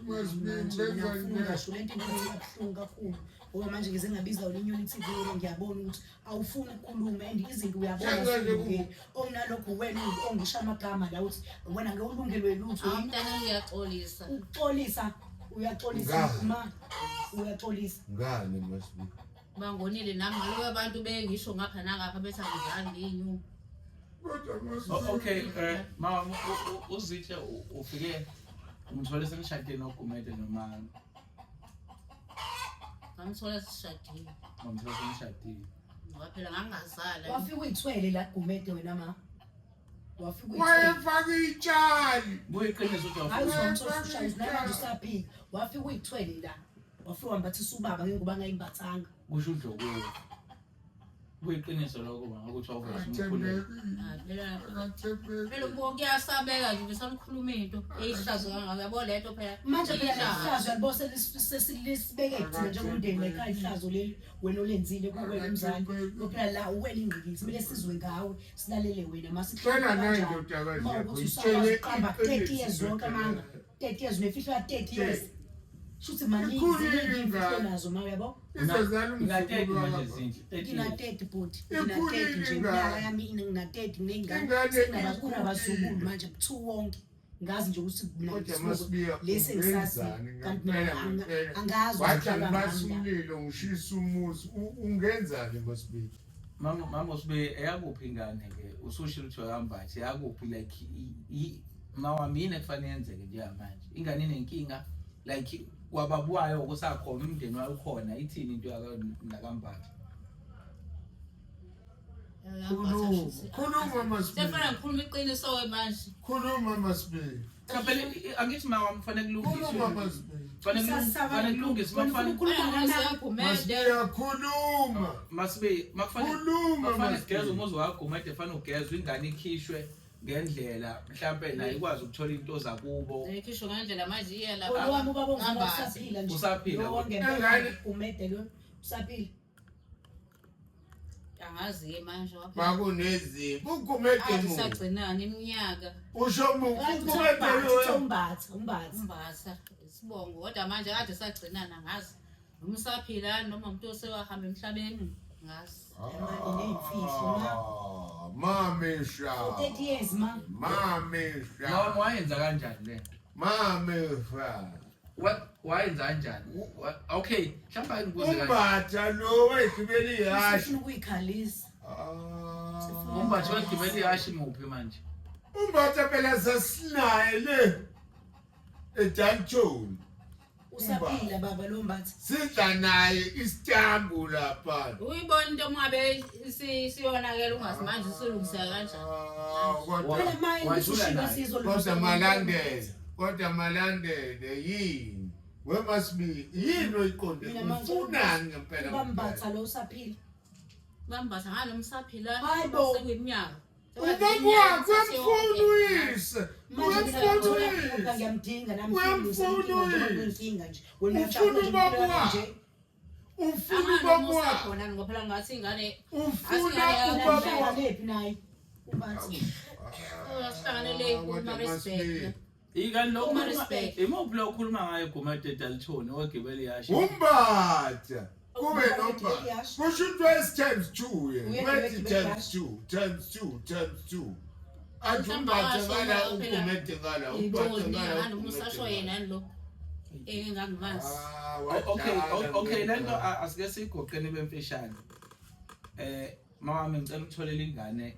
Speaker 2: Masibiya
Speaker 4: manje ngiyafuna ngasho lento ingiphathe kabuhlungu kakhulu ngoba manje ngize ngabiza yona inyoni TV ngiyabona ukuthi awufuni ukukhuluma and izinto uyabona
Speaker 2: Sengeke
Speaker 4: zilungile okunalokho wena ongisho amagama la uthi wena ngeke ulungelwe lutho
Speaker 3: Hawu mntana ngiyaxolisa.
Speaker 4: ukuxolisa uyaxolisa
Speaker 2: Ngani?
Speaker 4: ma uyaxolisa
Speaker 2: Ngani Masibiya?
Speaker 3: Bangonile nami ngaloku abantu bengisho ngapha nangapha bethi angizali ngeyinyuku.
Speaker 2: Kodwa Masibiya.
Speaker 1: Okay, mama uZithe ufike umthole senishade noGumede noma
Speaker 3: Ngamthola sishadile.
Speaker 1: ngomthola senishadile.
Speaker 3: Ngoba phela ngangingazali.
Speaker 4: Wafika uyithwele la Gumede wena ma wafika uyithwele.
Speaker 2: Wayefaka itshali.
Speaker 1: Kuyiqiniso ukuthi
Speaker 4: Hayi
Speaker 1: wafika
Speaker 4: uzomthola usushayisa namanje usaphika wafika uyithwele la wafika wambathisa ubaba ngengoba angayimbathanga.
Speaker 1: kusho uDlokuwe. Kuyiqiniso lokho mama ukuthi wawuvele umkhulule.
Speaker 3: Hayi, phela
Speaker 2: Akathembeki.
Speaker 3: phela kuyasabeka nje besanikhuluma into eyihlazo kangaka uyabo lento phela.
Speaker 4: Manje phela
Speaker 3: iyihlazo.
Speaker 4: ihlazo uyalibona sesilisibeke thina njengomndeni la ekhaya ihlazo leli wena olenzile kuwena umzali ngoba phela la uwena ingqikili kumele sizwe ngawe silalele wena ma
Speaker 2: Tshela nayo indodakazi
Speaker 4: uma
Speaker 2: yakho,
Speaker 4: ukuthi
Speaker 2: itshele
Speaker 4: usakwazi ukuqamba
Speaker 2: iqiniso
Speaker 4: 30 years zonke amanga 30 years unefihlo ya 30 years shuthi maningi
Speaker 2: Ikhulile
Speaker 4: ziningi imfihlo
Speaker 2: ingane.
Speaker 4: nazo ma uyabo
Speaker 2: Izozala
Speaker 1: Una 30
Speaker 2: umzukulu
Speaker 1: manje
Speaker 2: wakho.
Speaker 1: Zinhle. 30
Speaker 4: ngina
Speaker 1: years.
Speaker 4: 30 bhuti ngina
Speaker 2: Ikhulile
Speaker 4: 30 nje
Speaker 2: ingane.
Speaker 4: iminyaka yami ngina 30 nginengane
Speaker 2: Ingane
Speaker 4: senginabakhulu
Speaker 2: ikhulile.
Speaker 4: manje two wonke ngazi nje ukuthi mina
Speaker 2: Kodwa
Speaker 4: ngisibongo
Speaker 2: Masibiya
Speaker 4: lesi engisazi
Speaker 2: ungenzani
Speaker 4: kanti mina
Speaker 2: ngempela ngempela?
Speaker 4: angazi
Speaker 2: Wathi
Speaker 4: ukuthi ngihlala
Speaker 2: angibasa
Speaker 4: ngami la.
Speaker 2: umlilo ngishisa umuzi. Ungenzani Masibiya?
Speaker 1: Mama mama usibe eyakuphi ingane ke usushilo ukuthi uyakambatha eyakuphi like mama mina kufanele yenzeke njengamanje ingane inenkinga like kwababuwayo kusakhona umndeni wayo ukhona ithini into nakambatha.
Speaker 2: Khuluma. Khuluma Masibiya.
Speaker 3: Sefana ngikhuluma iqiniso-ke manje.
Speaker 2: Khuluma Masibiya.
Speaker 1: Cha phela angithi mama kufanele
Speaker 2: Khuluma
Speaker 1: kulungiswe.
Speaker 2: Masibiya.
Speaker 1: Kufanele kulungiswe
Speaker 4: Wena ufuna
Speaker 1: makufanele
Speaker 4: ukukhuluma nami?
Speaker 3: Siyagumede.
Speaker 2: Masibiya khuluma.
Speaker 1: masibe makufanele
Speaker 2: Khuluma
Speaker 1: makufanele
Speaker 2: Masibiya.
Speaker 1: sigeze umuzi wakho Gumede fanele ugezwe ingane ikhishwe ngendlela mhlambe nayo ikwazi ukuthola into zakubo.
Speaker 3: Ikhishwe ngendlela manje iye
Speaker 4: Lo wami ubaba ongizala
Speaker 3: Ngambatha.
Speaker 4: usaphila nje.
Speaker 1: Usaphila.
Speaker 4: Lo wangempela
Speaker 2: Ingane-
Speaker 4: Gumede lo usaphila.
Speaker 3: Angazi-ke manje waphela.
Speaker 2: Bakunezimpi. Ugumede
Speaker 3: Athi
Speaker 2: mu.
Speaker 3: sagcinani iminyaka
Speaker 2: Usho mu.
Speaker 4: Kanti
Speaker 2: Ugumede
Speaker 4: uthe
Speaker 2: lo.
Speaker 4: umbatha umbatha.
Speaker 3: umbatha isibongo kodwa manje kade sagcinana angazi noma usaphila noma umuntu osewahamba emhlabeni ngazi.
Speaker 4: Manje ney'mfihlo, ma.
Speaker 2: Ah, Mamisha.
Speaker 4: For 30 years ma.
Speaker 2: Mamisha.
Speaker 1: Mama wayenza kanjani le?
Speaker 2: Mamisha.
Speaker 1: Wayenza kanjani? Okay, mhlawumbe ake ngibuze kanje.
Speaker 2: Umbatha lo wayegibela ihhashi.
Speaker 4: Sifuna ukuyikhalisa.
Speaker 2: Ah.
Speaker 1: Umbatha wagibela ihhashi muphi manje?
Speaker 2: Umbatha phela sasinaye le eDanton.
Speaker 4: Usaphila baba lo mbatha.
Speaker 2: Sidla naye isitambu lapha.
Speaker 3: Uyibona into ungabe siyonakele ungazi manje isilungiseka kanjani.
Speaker 2: Ah, kodwa
Speaker 4: Phela ma
Speaker 1: Wadlula
Speaker 4: usushilo
Speaker 1: naye.
Speaker 4: sizolungisa.
Speaker 2: kodwa malandele, kodwa malandele yini? Wemasibi yini oyiqonde?
Speaker 4: Mina manje
Speaker 2: Ufunani ngempela?
Speaker 4: Ubambatha lo usaphila.
Speaker 3: Bambatha ngalo umsaphila
Speaker 4: Hayi bo.
Speaker 3: sekuyiminyaka.
Speaker 2: Ubaba wakhe uyamfuna uyise.
Speaker 4: Manje mina
Speaker 2: Uyamfuna
Speaker 4: ngithola
Speaker 2: uyise.
Speaker 4: ngiyamdinga nami
Speaker 2: Uyamfuna uyise.
Speaker 4: inkinga nje. Wena
Speaker 2: Ufuna
Speaker 4: uyajabula nje
Speaker 2: ubaba
Speaker 4: impilo
Speaker 2: wakhe.
Speaker 4: nje.
Speaker 2: Ufuna ubaba wakhe.
Speaker 3: Khona ngoba phela ngathi ingane
Speaker 2: Ufuna
Speaker 3: Asingane
Speaker 2: ubaba
Speaker 4: Uhlala
Speaker 2: wakhe.
Speaker 4: lephi naye? Ubathi
Speaker 3: Sihlangane le kuMaritzburg.
Speaker 1: Ikani lo
Speaker 3: Maritzburg.
Speaker 1: Imuphi lo okhuluma ngayo Gumede Dalton owagibela ihashe?
Speaker 2: Umbatha. Kube nombatha. Kusho ukuthi wesi times 2 yena.
Speaker 4: Uyena
Speaker 2: Wethi
Speaker 4: owagibela
Speaker 2: times
Speaker 4: ihashe.
Speaker 2: 2 times 2 times 2. Athi
Speaker 3: Mhlawumbe
Speaker 2: umbatha
Speaker 3: washo
Speaker 2: ngala
Speaker 3: ngoba phela
Speaker 2: ugumede ngala umbatha
Speaker 3: Inkosi
Speaker 2: ngala.
Speaker 3: ngani umusasho yena lo. Engangimazi.
Speaker 2: Ah,
Speaker 1: Okay,
Speaker 2: wadlala
Speaker 1: okay lento
Speaker 2: ngempela.
Speaker 1: asike siyigoqele bemfishane. Mama ngicela ukutholela ingane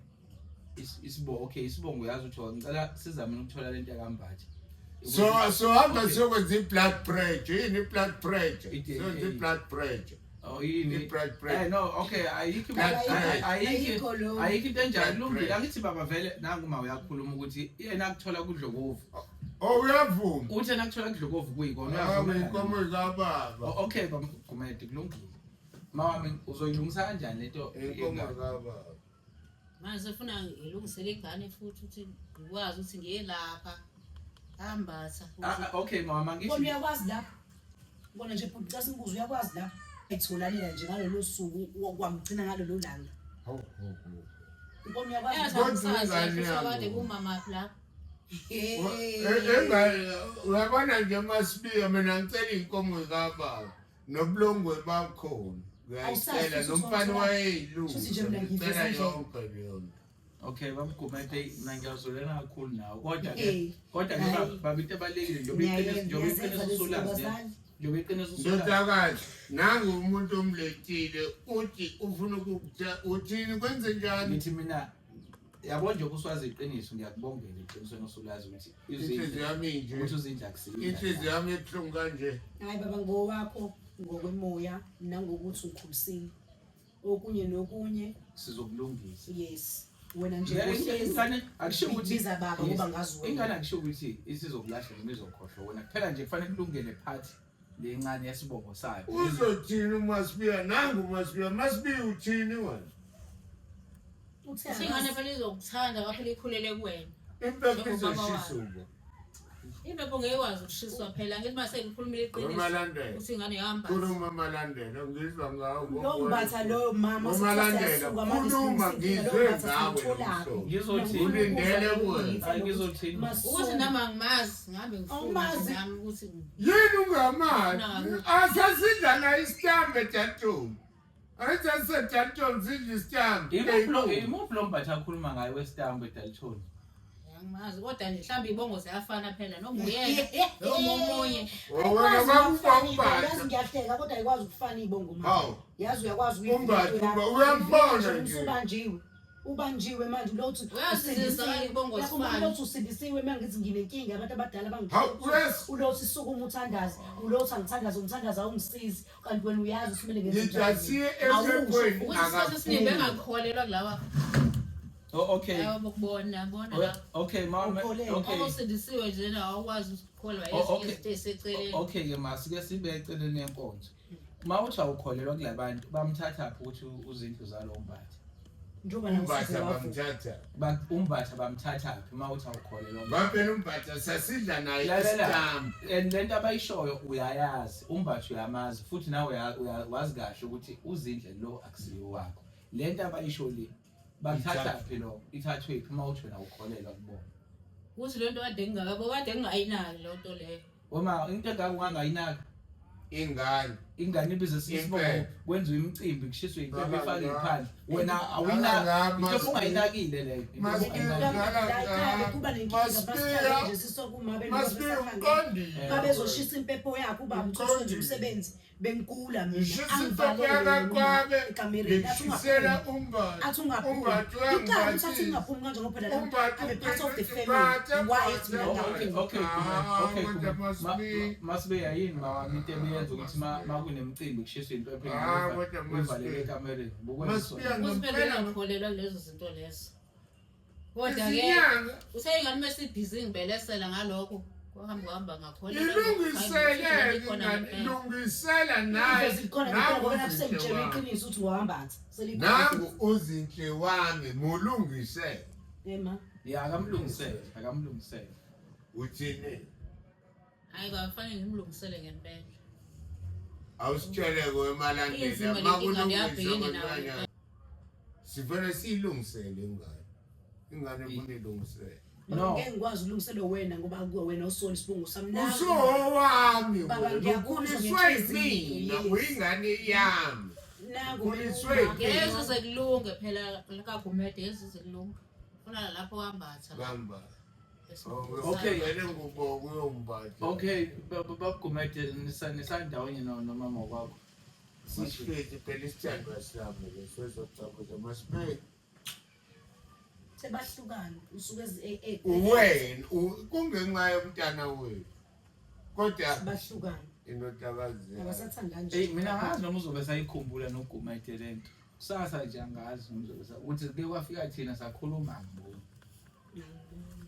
Speaker 1: isibongo. Okay, isibongo uyazi ukuthi ngicela sizame ukuthola lento yakambatha.
Speaker 2: So hamba
Speaker 1: Okay.
Speaker 2: siyokwenza i-blood pressure. Yini i-blood pressure?
Speaker 1: I-DNA.
Speaker 2: Siyokwenza i-blood pressure.
Speaker 1: Oh yini?
Speaker 2: I-blood pressure.
Speaker 1: No, okay, ayikho
Speaker 2: Blood pressure.
Speaker 1: ayikho
Speaker 4: Ayikho lo.
Speaker 1: ayikho into enjalo
Speaker 2: Blood
Speaker 1: kulungile.
Speaker 2: pressure.
Speaker 1: Angithi baba vele nangu ma uyakhuluma ukuthi yena akuthola kudlokovu.
Speaker 2: Oh uyavuma.
Speaker 1: Uthi yena akuthola kudlokovu kuyikona
Speaker 2: Ah,
Speaker 1: uyavuma.
Speaker 2: inkomo kababa.
Speaker 1: Oh, okay baba Gumede kulungile. Mama uzoyilungisa kanjani lento?
Speaker 2: Inkomo kababa.
Speaker 3: Manje sefuna ngilungisele ingane futhi ukuthi ngikwazi ukuthi ngiyelapha. Ambatha.
Speaker 1: Ah, okay mama
Speaker 4: Bona
Speaker 1: ngithi
Speaker 4: uyakwazi lapho. Bona nje bhuti xa simbuza uyakwazi lapho. Etholalila nje ngalolo suku kwamgcina ngalolo langa.
Speaker 2: Hawu hawu hawu.
Speaker 4: Ubona uyakwazi.
Speaker 3: Yazi
Speaker 2: Kodwa
Speaker 3: angisazi
Speaker 2: ingane
Speaker 3: futhi
Speaker 2: yami.
Speaker 3: kade kumama la.
Speaker 2: Engane uyabona nje masibiya mina ngicela inkomo kababa nobulongwe bakhona. Ngiyayicela
Speaker 4: Awusazi
Speaker 2: nomfana
Speaker 4: futhi
Speaker 2: wayeyilungu.
Speaker 4: Shuthi nje mina ngiveza
Speaker 2: Ngicela
Speaker 4: nje.
Speaker 2: yonke leyo nto.
Speaker 1: Okay bamgumede mina ngiyazwelana kakhulu nawe kodwa ke
Speaker 4: Hey.
Speaker 1: kodwa ke
Speaker 4: Hayi.
Speaker 1: baba into ebalulekile njengoba iqiniso njengoba
Speaker 4: Ngiyazenza
Speaker 1: iqiniso
Speaker 4: lezi
Speaker 1: usulazi ne?
Speaker 4: bazali.
Speaker 1: Njengoba iqiniso usulazi
Speaker 2: Ndodakazi, nangu umuntu omlethile uthi ufuna ukukutha uthini kwenze njani?
Speaker 1: ngithi mina yabo nje uswazi iqiniso ngiyakubongela iqinisweni osulazi ukuthi
Speaker 2: Inhliziyo
Speaker 1: izindlu
Speaker 2: yami inje.
Speaker 1: ukuthi uzindlu akusiyo
Speaker 2: Inhliziyo yami ibuhlungu kanje.
Speaker 4: Hayi baba ngowakho ngokwemoya nangokuthi ukhulisile. Okunye nokunye
Speaker 1: sizokulungisa.
Speaker 4: yes. Wena nje
Speaker 1: Ingane
Speaker 4: uhlezi
Speaker 1: ingane akusho ukuthi
Speaker 4: Biza baba ngoba ngazi wena.
Speaker 1: Ingane akusho ukuthi isizokulahla noma izokhohlwa wena kuphela nje kufanele kulungele part lencane yesibongo sayo.
Speaker 2: Uzothini uMasibiya? Nangu uMasibiya. Masibiya uthini wena?
Speaker 4: Uthe
Speaker 3: Ingane phela izokuthanda kwaphela ikhulele kuwena.
Speaker 2: Impepho
Speaker 3: Njengobaba
Speaker 2: izoshiswa.
Speaker 3: wayo. Impepho ngeke ikwazi ukushiswa phela ngithi mase ngikhulumile iqiniso.
Speaker 2: Ngomalandela.
Speaker 3: Ukuthi ingane yahamba.
Speaker 2: Khuluma Malandela, ngizwa ngawe.
Speaker 4: Lo mbatha loyo mama
Speaker 2: Ngomalandela, khuluma ngizwe ngawe lo
Speaker 1: Ngizothini?
Speaker 2: Ulindele kuwena.
Speaker 1: Hayi, ngizothini?
Speaker 3: Ukuthi nami angimazi, ngihambe ngifuna
Speaker 4: Awumazi.
Speaker 3: nje nami ukuthi
Speaker 2: Yini ungamazi? Asasidlala isitambe Dalton. Asasidlala Dalton sidla isitambe.
Speaker 1: Imuphi lo mbatha akhuluma ngayo wesitambu eDalton?
Speaker 3: angimazi kodwa nje mhlawumbe ibongo ziyafana phela noma uyena noma omunye.
Speaker 2: Wena bakufa umbatha.
Speaker 4: Yazi ngiyahleka kodwa ayikwazi ukufana ibongo mama.
Speaker 2: Hawu.
Speaker 4: Yazi uyakwazi
Speaker 2: Umbatha, uyambona nje.
Speaker 4: Usubanjiwe. Ubanjiwe manje ulothi
Speaker 3: Uyazi zizakala ibongo zifana.
Speaker 4: ulothi usindisiwe manje ngithi nginenkinga abantu abadala
Speaker 2: Hawu, yes.
Speaker 4: Ulothi sukuma uthandaze, ulothi angithandaze, umthandaze awungisizi kanti wena uyazi usumele ngenze
Speaker 2: Ngithi
Speaker 4: njani.
Speaker 2: asiye
Speaker 4: Awusho
Speaker 2: empephweni
Speaker 3: Ukuthi isikhathi esiningi
Speaker 2: akaphumi.
Speaker 3: bengakholelwa kulawa
Speaker 1: Oh okay.
Speaker 3: lawa bokubona bona la.
Speaker 1: Okay mama
Speaker 4: Ukholelwa.
Speaker 1: okay.
Speaker 3: Uma usindisiwe nje na awukwazi ukukholwa
Speaker 1: Oh, okay.
Speaker 3: ezinye izinto eziseceleni.
Speaker 1: Okay ke masike sibe eceleni yenkonzo. Uma uthi awukholelwa kulabantu bamthatha phi ukuthi uzindlu zalo mbatha?
Speaker 4: Njengoba nawe
Speaker 2: Umbatha
Speaker 4: usuze wavuka.
Speaker 2: bamthatha.
Speaker 1: Umbatha bamthatha phi uma uthi awukholelwa?
Speaker 2: Baphela umbatha sasidla naye
Speaker 1: Lalela
Speaker 2: isitambe.
Speaker 1: and lento abayishoyo uyayazi umbatha uyamazi futhi nawe wazi kahle ukuthi uzindle lo akusiyo wakho. Lento abayisho le bakuthatha phi lo ithathwe phi uma uthi wena ukholelwa kubona?
Speaker 3: Ukuthi le nto kade ngingakabo kade ngingayinaki le nto leyo.
Speaker 1: Uma into engako ungangayinaka
Speaker 2: Ingane.
Speaker 1: ingane ibize isibongo
Speaker 2: Impepho.
Speaker 1: kwenziwe imicimbi kushiswe impepho
Speaker 2: Ngaba-
Speaker 1: ifake
Speaker 2: ngaba-
Speaker 1: iphandle wena
Speaker 2: Ngaba-
Speaker 1: awuyinaki into
Speaker 2: Masibiya.
Speaker 1: ungayinakile leyo into
Speaker 2: Masibiya.
Speaker 1: ungayinakile.
Speaker 4: La ekhaya kuba nenkinga
Speaker 2: Masibiya.
Speaker 4: basihlale nje sisokuma
Speaker 2: Masibiya uqondile.
Speaker 4: babezoshisa impepho yakho ubaba uthi usenza
Speaker 2: Uqondile.
Speaker 4: umsebenzi bengigula mina
Speaker 2: Ngishisa impepho
Speaker 4: angivalele
Speaker 2: yakakwabe
Speaker 4: ekamereni athi
Speaker 2: ngishisela
Speaker 4: ungaphumi
Speaker 2: umbatha.
Speaker 4: athi ungaphumi
Speaker 2: Umbatha
Speaker 4: icala ukuthi athi
Speaker 2: uyangibathisa.
Speaker 4: ungaphumi kanje ngoba phela la
Speaker 2: Umbatha
Speaker 4: I'm a part of the family
Speaker 2: umbatha,
Speaker 4: why it's mina
Speaker 1: Oh,
Speaker 4: ngaphumi
Speaker 1: okay, okay,
Speaker 2: Ah,
Speaker 1: okay,
Speaker 2: kodwa Masibiya.
Speaker 1: Masibiya yini mawami into ebiyenza ukuthi ma kunemicimbi kushiswe impepho
Speaker 2: Ah, kodwa
Speaker 1: uyivalele
Speaker 2: Masibiya.
Speaker 1: ekamereni
Speaker 2: Masibiya
Speaker 3: Ukuthi phela
Speaker 2: ngempela
Speaker 3: bengakholelwa kulezo zinto lezo. Kodwa ke
Speaker 2: izinyanga
Speaker 3: uthe ingane mase ibhizi ngibelesela ngalokho kwahamba kuhamba ngakholelwa.
Speaker 2: ilungiseleke ingane lungisela naye
Speaker 4: khona
Speaker 2: nangu
Speaker 4: ngoba
Speaker 2: uzinhle
Speaker 4: sengitshela
Speaker 2: wami.
Speaker 4: iqiniso ukuthi wahamba
Speaker 2: Nangu uzinhle wami mulungisele.
Speaker 4: ema
Speaker 1: Ya akamlungisele akamlungisele.
Speaker 2: Uthini?
Speaker 3: Hayi kwafanele ngimlungisele ngempela.
Speaker 2: Awusitshele kwemalandela
Speaker 3: Inzima le nkinga leyabhekene nayo.
Speaker 2: makulungiswa sivele siyilungisele ingane. Ingane ifuna ilungisele.
Speaker 1: No.
Speaker 4: Ngeke ngikwazi ukulungiselwa wena ngoba kuwe wena usona isibongo sami. Naku-
Speaker 2: Usowami
Speaker 4: Baba,
Speaker 2: wena,
Speaker 4: ngiyakuzwa
Speaker 2: ukhuliswe
Speaker 4: ngenhliziyo,
Speaker 2: yimina,
Speaker 4: yes.
Speaker 2: uyingane yami.
Speaker 4: Nangu
Speaker 2: Ukhuliswe
Speaker 4: mina-
Speaker 3: Ngeke zize kulunge phela kaGumede ngeke zize kulunge. Funa lapho kambatha. la.
Speaker 2: Bamba.
Speaker 1: Okay.
Speaker 2: Vele ngubo kuyombatha.
Speaker 1: Okay, babugumede nisandawonye nomama wakho.
Speaker 2: Sisifithi phela isithandwa sami leso sokuchabuza masibe
Speaker 4: Sebahlukana usuke
Speaker 2: wena kungenxa yomntana wethu. Kodwa
Speaker 4: bahlukana
Speaker 2: indodakazi
Speaker 4: abasathandani
Speaker 1: Ey mina angazi noma uzobe sayikhumbula noGumede lento. Kusasa nje angazi noma uzobe ukuthi ke kwafika thina sakhuluma ngibona.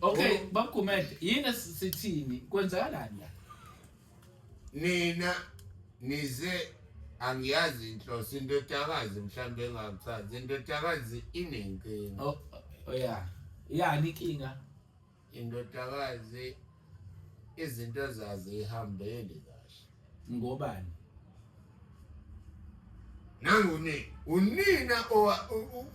Speaker 1: Okay, babugumede yini sithini? Kwenzakalani la?
Speaker 2: Nina nize angiyazi inhloso indodakazi mhlawumbe engakuchazi indodakazi inenkinga.
Speaker 1: Oh yeah. Yani inkinga.
Speaker 2: Indodakazi izinto zazo ihambeli kahle.
Speaker 1: Ngobani?
Speaker 2: Nanguni unina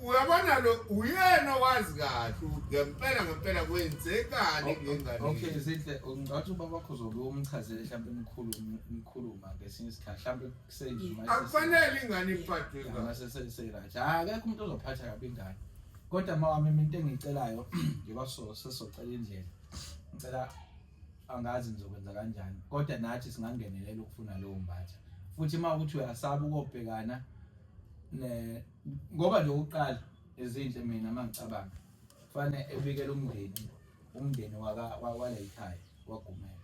Speaker 2: uyabona lo uyena owazi kahle ukuthi ngempela ngempela kwenzekani ngengane.
Speaker 1: Okay, Zinhle, ngingathi ubaba wakho uzobe umchazele mhlawumbe emkhuluma umkhuluma ngesinye isikhathi mhlawumbe kusenje
Speaker 2: Akufanele ingane iphathwe kabi.
Speaker 1: mase seserathi. Akekho umuntu ozophatha kabi ingane. Kodwa mawami mina into engiyicelayo njengoba so sesocela indlela. Ngicela angazi ngizokwenza kanjani. Kodwa nathi singangenelela ukufuna lowo mbatha. Futhi uma ukuthi uyasaba ukobhekana ne ngoba nje ukuqala ezinhle mina mangicabanga kufanele ebikele umndeni waka wala ekhaya kwaGumede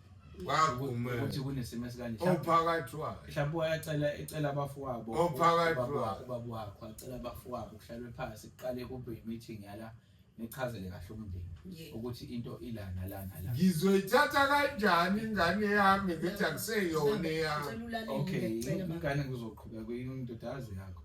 Speaker 2: Kwagumede.
Speaker 1: ukuthi kunesimo esikanje
Speaker 2: Ophakathi wakhe.
Speaker 1: mhlawumbe wayacela ecela abafowabo
Speaker 2: Ophakathi
Speaker 1: ubaba
Speaker 2: wakhe.
Speaker 1: ubaba wakho acela abafowabo kuhlalwe phansi kuqale kube i-meeting yala nichazele kahle umndeni ukuthi into ilana lana la.
Speaker 2: Ngizoyithatha kanjani ingane yami ngithi akuseyona eyami.
Speaker 4: Ngicela ulalele
Speaker 1: Okay,
Speaker 4: ngiyacela baba.
Speaker 1: ingane kuzoqhubeka kuyindodakazi yakho.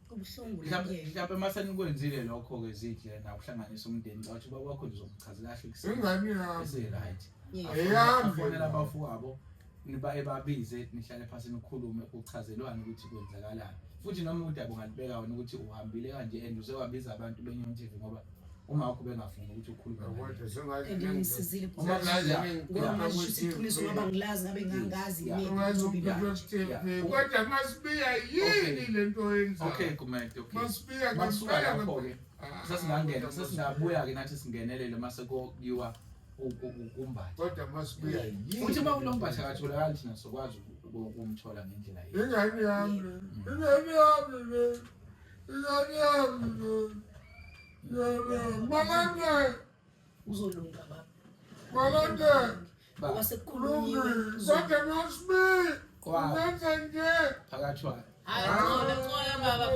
Speaker 4: Kubuhlungu
Speaker 1: Mhlawumbe
Speaker 4: la
Speaker 1: mhlawumbe mase nikwenzile lokho-ke Zinhle nakuhlanganisa umndeni cathi ubaba wakho nje uzomchazela kahle kusasa.
Speaker 2: Ingane yami.
Speaker 1: Ese-right.
Speaker 4: Yeah.
Speaker 2: Eyami.
Speaker 1: Afonele abafowabo niba ebabize nihlale phansi nikhulume uchazelwane ukuthi kwenzakalani. Futhi noma udaba ungalibeka wena ukuthi uhambile kanje and uze wabiza abantu beNyoni TV ngoba uma wakho bengafuni ukuthi ukhulume naye.
Speaker 2: Kodwa sengathi
Speaker 4: And ngisizile
Speaker 1: Uma
Speaker 4: ngoba manje shuthi iqiniso ngoba ngilazi ngabe ngangazi
Speaker 1: Yeah.
Speaker 4: mina
Speaker 2: Kodwa masibiya yini lento oyenzayo?
Speaker 1: Okay, Gumede, okay.
Speaker 2: Masibiya
Speaker 1: Masuka
Speaker 2: ngempela
Speaker 1: lapho-ke sesingangena sesingabuya-ke nathi singenelele mase kuyiwa kumbatha.
Speaker 2: Kodwa masibiya yini?
Speaker 1: Futhi uma kulombatha akatholakali thina sokwazi ukumthola ngendlela yethu.
Speaker 2: Ingane yami le. Ingane yami le. Ingane yami le. Ingane. Malande.
Speaker 4: Uzolunga baba.
Speaker 2: Malande.
Speaker 4: Ngoba sekukhulunyiwe.
Speaker 2: Kulungile. Kodwa masibiya.
Speaker 1: Kwa
Speaker 2: Ungenza nje.
Speaker 1: phakathi wayo.
Speaker 3: Hayi xola xola baba.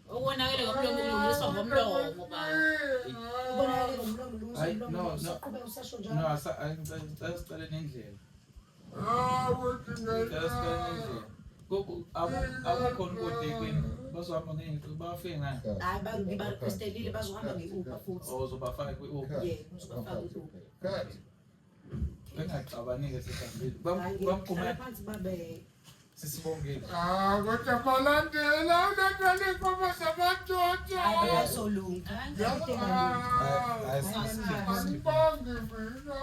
Speaker 3: Okonakele ngomlomo kulungiswa ngomlomo baba.
Speaker 4: Ubonakale ngomlomo ulungisa
Speaker 1: Hayi,
Speaker 4: umlomo
Speaker 1: no, no.
Speaker 4: usaqhubeka usasho
Speaker 1: No,
Speaker 4: njalo.
Speaker 1: ngicela sicale nendlela.
Speaker 2: Ah, ukuthi
Speaker 1: Ngicela sicale nendlela. Gogo, akukhona kotekwini. Bazohamba ngeke bafike ngani?
Speaker 4: Hayi ngibarequestelile bazohamba nge-Uber futhi.
Speaker 1: Oh, uzobafaka kwi-Uber.
Speaker 4: Yebo, uzobafaka kwi-Uber.
Speaker 1: Bengaxabanike sesihambile.
Speaker 4: Hayi,
Speaker 1: Bamgumede
Speaker 4: ngihlala phansi babe
Speaker 1: sisibongile.
Speaker 2: Ah, kodwa malandela ulandela inkomo zamadoda.
Speaker 4: hayi bayazolunga.
Speaker 2: Ah, Angibongi mina.